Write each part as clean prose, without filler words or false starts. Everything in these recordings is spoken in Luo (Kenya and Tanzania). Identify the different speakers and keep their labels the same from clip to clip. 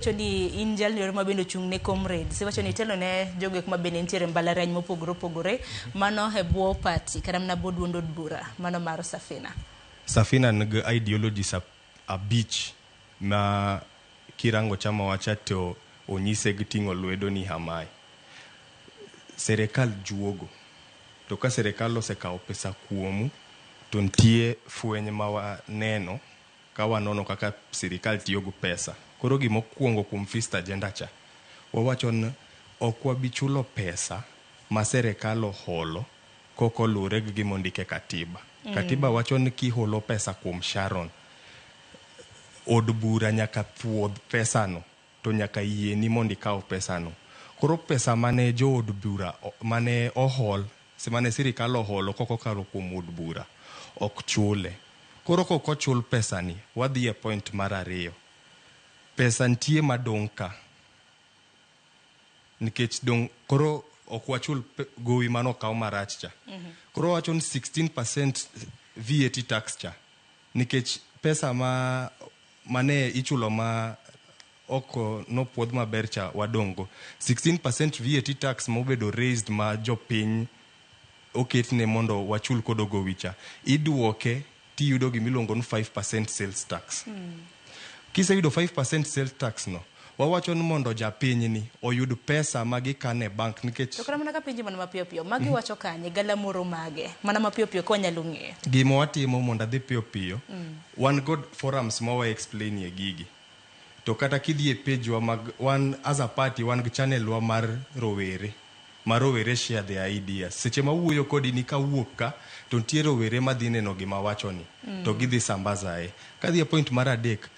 Speaker 1: Iwacho ni in jalno ma bende ochung' ne comrades. Iwacho ni itelo ne jogo eko ma bende nitiere mbalariany mopogore opogore. Mano e bwo party kata mana bwo duond od bura mano mar Safina.
Speaker 2: Safina nigi ideologies abich ma kirango chama wacha to onyise gi ting'o lwedo ni hamae. Serikal juogo. To ka serikal osekawo pesa kuomu to nitie fweny ma waneno ka wanono kaka sirikal tiyo gi pesa. Koro gimokwongo kuom first agenda cha, wawacho ni ok wabi chulo pesa ma serikal oholo kokolure gi gima ondik e katiba. Katiba wacho ni kiholo pesa kuom Sharon, od bura nyaka puodh pesano to nyaka yieni mondo ikaw pesano. Koro pesa mane jood bura mane ohol, mane sirikal oholo kokokalo kuom od bura, ok chule. Koro kok ochul pesani, wadhi e point mar ariyo. Pesa nitie madong' ka. Nikech dong' koro ok wachul gowi manokaw marach cha. Koro wacho ni 16% VAT tax cha. Nikech pesa ma mane ichulo ma ok nopuodh maber cha wadong' go. 16% VAT tax mobedo raised ma jopiny oketne mondo wachul kodo gowi cha. Iduoke tiyudo gimiluongo ni 5% sales tax. Kiseyudo 5% sales tax no, wawacho ni mondo japiny ni oyud pesa ma gikano e bank nikech
Speaker 1: To kata mana ka penji mana mapiyo piyo, magi wacho kanye, galamoro mage, mana mapiyo piyo ka wanyalo ng'eyo.
Speaker 2: Gima watimo mondo adhi piyo piyo, wan god forums ma wa explain ye gigi. To kata kidhi e page wa mag, wan as a party wan gi channel wa mar rowere. Ma rowere share their ideas. Seche ma wuoyo kodi ni kawuok ka, to nitie rowere madhi neno gima wacho ni. To gidhi sambazae. Kadhi e point mar adek,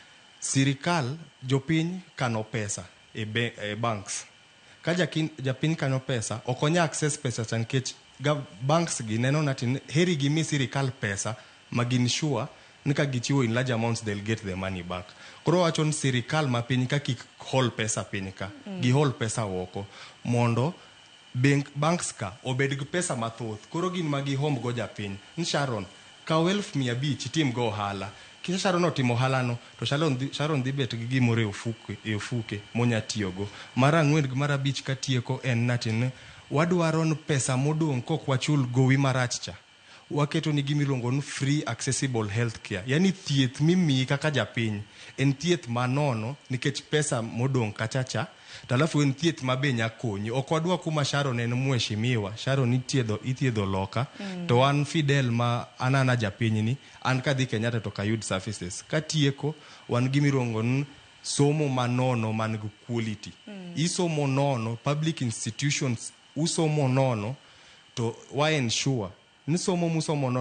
Speaker 2: sirikal, jopiny kano pesa e, e banks. Ka japiny kano pesa, ok onya access pesa cha nikech banks gi neno nati heri gimi sirikal pesa ma gin sure ni ka gichiwo in large amounts they'll get the money back. Koro wacho ni sirikal ma piny ka kik hol pesa piny ka, gihol pesa oko mondo banks ka obed gi pesa mathoth. Koro gin ma gihomb go japiny. Ni Sharon, kaw 500,000 itim go ohala. Kise Sharon otimo ohala no, to Sharon dhi bet gi gimoro e ofuke monya tiyogo. Mar ang'wen gi mar abich katieko en nati ni wadwaro ni pesa modong' kok wachul gowi marach cha. Waketo ni gimiluongo ni free accessible health care. Yani thieth mimiyi kaka japiny en thieth manono nikech pesa modong' kacha cha. To alafu en thieth ma be nya konyi. Ok wadwa kuma Sharon en mheshimiwa. Sharon ithiedho loka. To an Fidel ma an ana japiny ni, an kadhi Kenyatta to ok ayud services. Katieko, wan gimiluongo ni somo manono man gi quality. Isomo nono, public institutions usomo nono, to wa ensure ni somo musomo nono.